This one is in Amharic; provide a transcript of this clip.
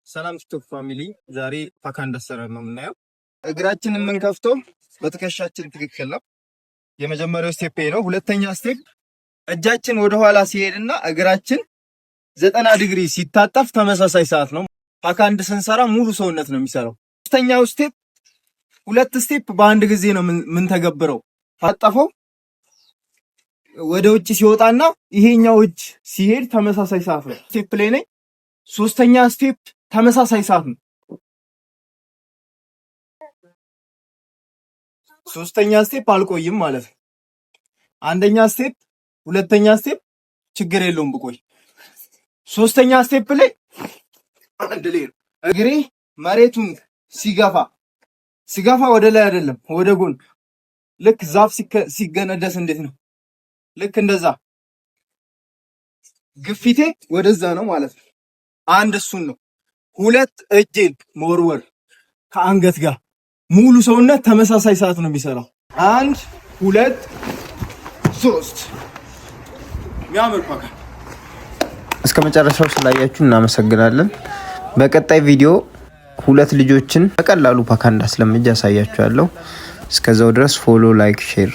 ሰላም ቲክቶክ family፣ ዛሬ backhand አሰራር ነው የምናየው። እግራችንን የምንከፍተው በትከሻችን ትክክል ነው። የመጀመሪያው step ነው። ሁለተኛ step እጃችን ወደኋላ ሲሄድና እግራችን 90 ዲግሪ ሲታጠፍ ተመሳሳይ ሰዓት ነው። Backhand ስንሰራ ሙሉ ሰውነት ነው የሚሰራው። ሶስተኛው step ሁለት step በአንድ ጊዜ ነው የምንተገብረው። ታጠፈው ወደ ውጭ ሲወጣና ይሄኛው እጅ ሲሄድ ተመሳሳይ ሰዓት ነው። Step ላይ ነኝ። ሶስተኛ step ተመሳሳይ ሰዓት ነው። ሶስተኛ step አልቆይም ማለት ነው። አንደኛ step፣ ሁለተኛ step ችግር የለውም ብቆይ። ሶስተኛ step ላይ አንድ ላይ ነው። እግሬ መሬቱን ሲገፋ ሲገፋ ወደ ላይ አይደለም ወደ ጎን፣ ልክ ዛፍ ሲገነደስ እንዴት ነው? ልክ እንደዛ ግፊቴ ወደዛ ነው ማለት ነው። አንድ እሱን ነው። ሁለት እጄን መወርወር ከአንገት ጋር ሙሉ ሰውነት ተመሳሳይ ሰዓት ነው የሚሰራው። አንድ፣ ሁለት፣ ሶስት። የሚያምር ፓካ። እስከ መጨረሻው ስላያችሁ እናመሰግናለን። በቀጣይ ቪዲዮ ሁለት ልጆችን በቀላሉ backhand አስለምጄ አሳያችኋለሁ። እስከዛው ድረስ follow፣ like፣ share።